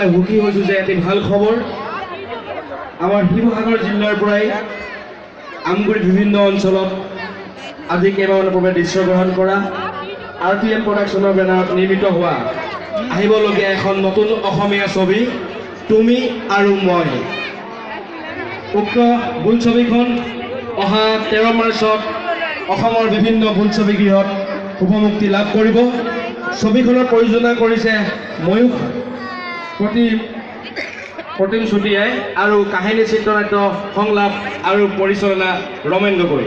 পাই সুখী হৈছোঁ যে এটি ভাল খবৰ আমাৰ শিৱসাগৰ জিলাৰ পৰাই আমগুৰি বিভিন্ন অঞ্চলত আজি কেইবামানৰ পূৰ্বে দৃশ্যগ্ৰহণ কৰা আৰ পি এম প্ৰডাকশ্যনৰ বেনাৰত নিৰ্মিত হোৱা আহিবলগীয়া এখন নতুন অসমীয়া ছবি তুমি আৰু মই। উক্ত বোলছবিখন অহা 13 মাৰ্চত অসমৰ বিভিন্ন বোলছবি গৃহত শুভমুক্তি লাভ কৰিব। ছবিখনৰ প্ৰযোজনা কৰিছে ময়ূখ প্ৰতিম চুতীয়াই আৰু কাহিনী, চিত্ৰনাট্য, সংলাপ আৰু পৰিচালনা ৰমেন গগৈ।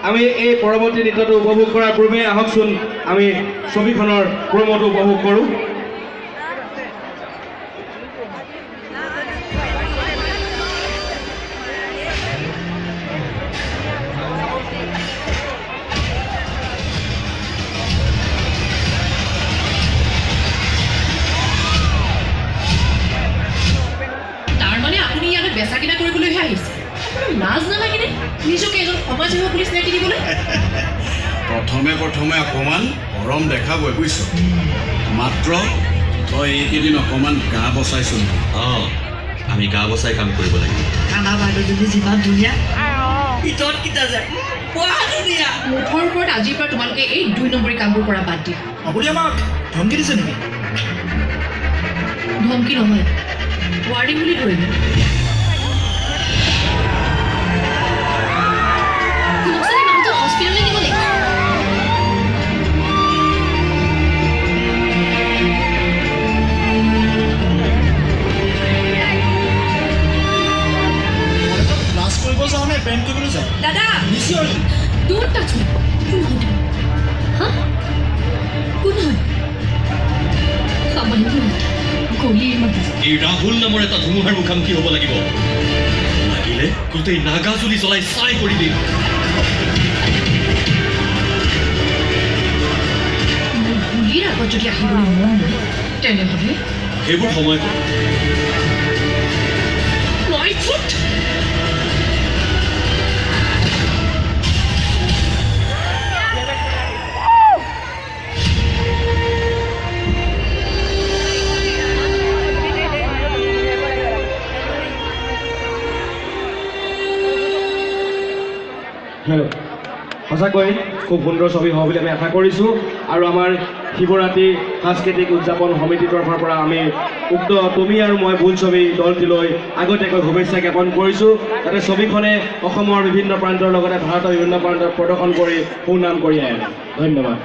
আমি এই পৰৱৰ্তী নৃত্যটো উপভোগ কৰাৰ পূৰ্বে আহকচোন, আমি ছবিখনৰ প্ৰম'টো উপভোগ কৰোঁ। তাৰমানে আপুনি ইয়ালৈ বেচা কিনা কৰিবলৈহে আহিছে? আপোনাৰ লাজ নালাগেনে নিজকে এজন সমাজ সেৱক বুলি চিনাকি দিবলৈ? প্ৰথমে প্ৰথমে অকণমান গৰম দেখাবই, বুজিছ। মাত্ৰ তই এইকেইদিন অকণমান গা বচাইছোন। অঁ, আমি গা বচাই কাম কৰিব লাগিব। কানা বাইদেউজনী যিমান ধুনীয়া, ভিতৰত কেইটা যায় বৰ ধুনীয়া। মুঠৰ ওপৰত আজিৰ পৰা তোমালোকে এই দুই নম্বৰী কামবোৰ কৰা বাদ দিয়া। আপুনি আমাক ধমকি দিছে নেকি? ধমকি নহয়, ৱাৰ্ণিং বুলি ধৰিলো। শুনকচোন, এই মানুহজন হস্পিটেললৈ নিব লাগিব। ক্লাছ কৰিব যাওঁ নে প্ৰেম কৰিবলৈ যাওঁ? দাদা! নিশ্চয়। Don't touch me. কোন হয় তুমি? হা, কোন হয়? সামান্য গলিৰ মানুহ। এই ৰাহুল নামৰ এটা ধুমুহাৰ মুখামুখি হ'ব লাগিব। লাগিলে গোটেই নাগাজুলি জ্বলাই ছাই কৰি দিম। মোৰ গুলিৰ আগত যদি আহিবলৈ মন নাই, তেনেহ'লে সেইবোৰ সময় ক'ব। My foot! Hello, সঁচাকৈ খুব সুন্দৰ ছবি হ'ব বুলি আমি আশা কৰিছোঁ আৰু আমাৰ শিৱৰাত্ৰি সাংস্কৃতিক উদযাপন সমিতিৰ তৰফৰ পৰা আমি উক্ত তুমি আৰু মই বোলছবি দলটিলৈ আগতীয়াকৈ শুভেচ্ছা জ্ঞাপন কৰিছোঁ, যাতে ছবিখনে অসমৰ বিভিন্ন প্ৰান্তৰ লগতে ভাৰতৰ বিভিন্ন প্ৰান্তত প্ৰদৰ্শন কৰি সুনাম কঢ়িয়াই আনে। ধন্যবাদ।